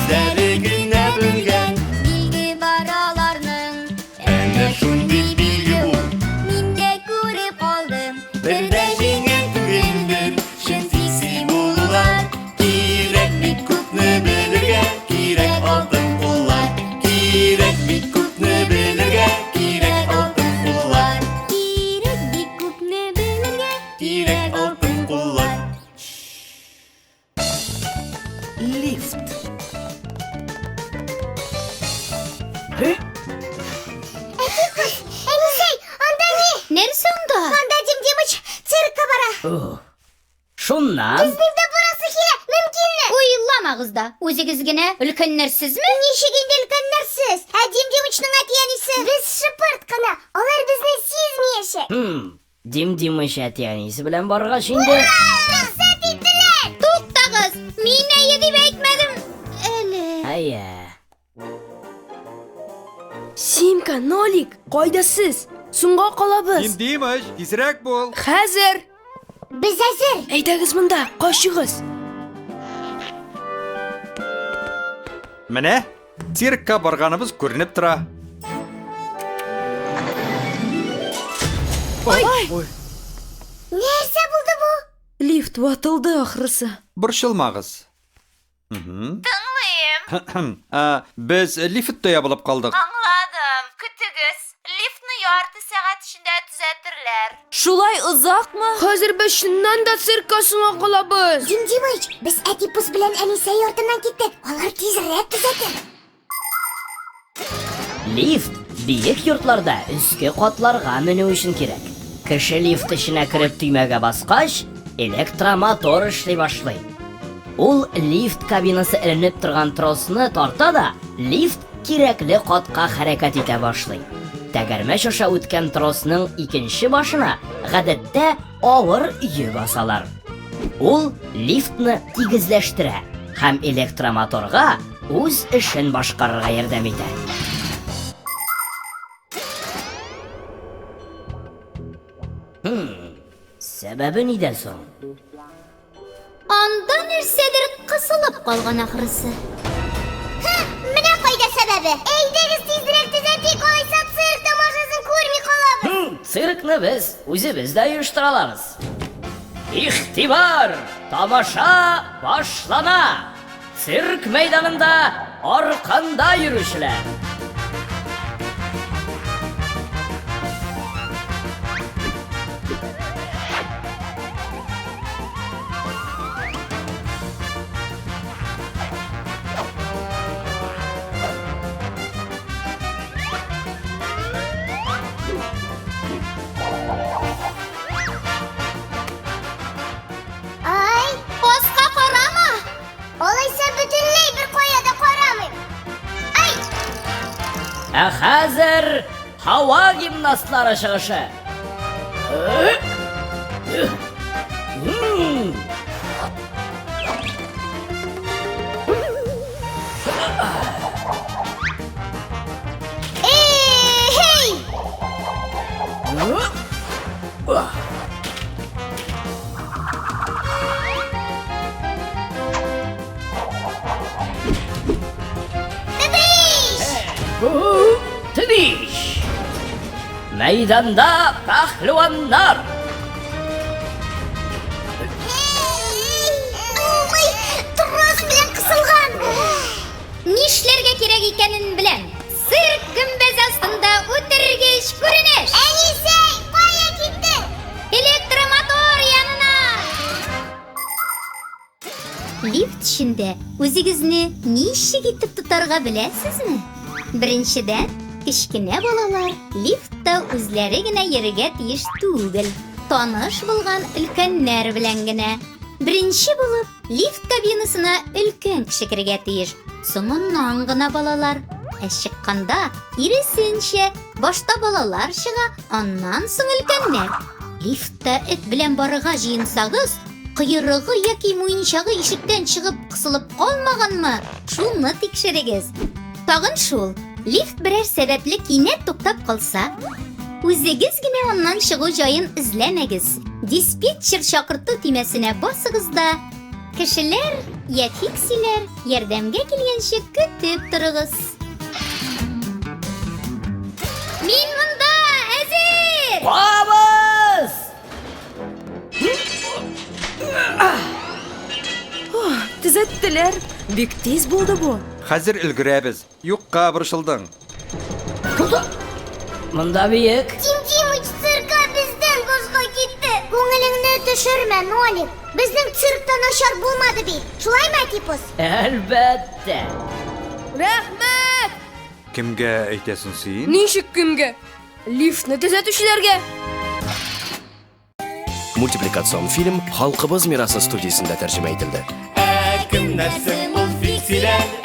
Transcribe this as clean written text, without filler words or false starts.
Үзләре генә белгән. Билге бар аларның. Әнә шундый билге ул. Мин дә күреп алдым. Бер дә җиңел түгелдер чын песи булулар. Кирәк бит күпне белергә, кирәк алтын куллар. Кирәк бит күпне белергә, кирәк алтын куллар. Кирәк бик күпне белергә, Кирәк алтын куллар. Лифт. Әнисәй, анда ни? Нәрсә анда? Анда Дим Димыч циркка бара. Шуннан? Безнең дә барасы килә, мөмкинме? Уйламагыз да, үзегез генә өлкәннәрсезме? Ничек инде өлкәннәрсез? Ә Дим Димычның әти-әнисе? Без шыпырт кына, алар безне сизмиячәк. Хм, Дим Димыч әти-әнисе белән баргач инде. Рөхсәт иттеләр! Туктагыз, мин әйе дип әйтмәдем әле. Әйе. Симка, Нолик, кайда сез? Соңга калабыз. Дим Димыч, тизрәк бул. Хәзер. Без әзер. Әйдәгез монда, качыгыз. Менә циркка барганыбыз күренеп тора. Ой. Ой. Нәрсә булды бу? Лифт ватылды ахрысы. Борчылмагыз. Тыңлыйм. Без лифтта ябылып калдык. Аңладым. Көтегез. Лифтны ярты сәгать эчендә төзәтерләр. Шулай озакмы? Хәзер без чыннан да циркка соңга калабыз. Дим Димыч, без әти пус белән Әнисә йортыннан киттек. Алар тизрәк төзәтер. Лифт биек йортларда өске катларга менү өчен кирәк. Кеше лифт эченә кереп төймәгә баскач, электромотор эшли башлый. Ул лифт кабинасы эленеп торган тросны тарта да, лифт кирәкле катка хәрәкәт итә башлый. Тәгәрмәч аша үткән тросның икенче башына гадәттә авыр йөк асалар. Ул лифтны тигезләштерә һәм электромоторга үз эшен башкарырга ярдәм итә. Хм, сәбәбе нидә соң? Анда нәрсәдер кысылып калган ахрысы. Һы, менә кайда сәбәбе. Әйдәгез тизрәк төзәтик, алайса цирк тамашасын күрми калабыз. Хм, циркны без үзебез дә оештыра алабыз. Игътибар! Тамаша башлана! Цирк мәйданында арканда йөрүчеләр. Ай, Аска карама! Алайса бөтенләй бер кая да карамыйм. Ай! Ә хәзер һава гимнастлары чыгышы. Эй! Тыныч! Мәйданда пәһлеваннар! Ой, трос белән кысылган. Нишләргә кирәк икәнен беләм. Цирк гөмбәз астында үтергеч күренеш. Әнисәй, кая киттең? Электромотор янына! Лифт эчендә үзегезне ничек итеп тотарга беләсезме? Беренчедән, кечкенә балалар лифтта үзләре генә йөрергә тиеш түгел. Таныш булган өлкәннәр белән генә. Беренче булып Лифт кабинасына өлкән кеше керергә тиеш, соңыннан гына балалар. Ә чыкканда, киресенчә, башта балалар чыга, аннан соң өлкәннәр. Лифтта эт белән барырга җыенсагыз, койрыгы яки муенчагы ишектән чыгып кысылып калмаганмы, шуны тикшерегез. Тагын шул, лифт берәр сәбәпле кинәт туктап калса, үзегез генә аннан чыгу җаен эзләмәгез. Диспетчер чакырту төймәсенә басыгыз да, Кешеләр, я фиксиләр ярдәмгә килгәнче көтеп торыгыз. Мин монда әзер! Куабыз! Төзәттеләр. Бик тиз булды бу. Хәзер өлгерәбез. Юкка борчылдың. Монда биек. Тим Тимыч циркка бездән башка китте. Күңелеңне төшермә, Нолик. Безнең циркта начар булмады бит. Шулаймы, Әтипус? Әлбәттә. Рәхмәт! Кемгә әйтәсең син? Ничек кемгә? Лифтны төзәтүчеләргә. Мультипликацион фильм Халкыбыз мирасы студиясендә тәрҗемә ителде. Ә кемнәр соң ул фиксиләр?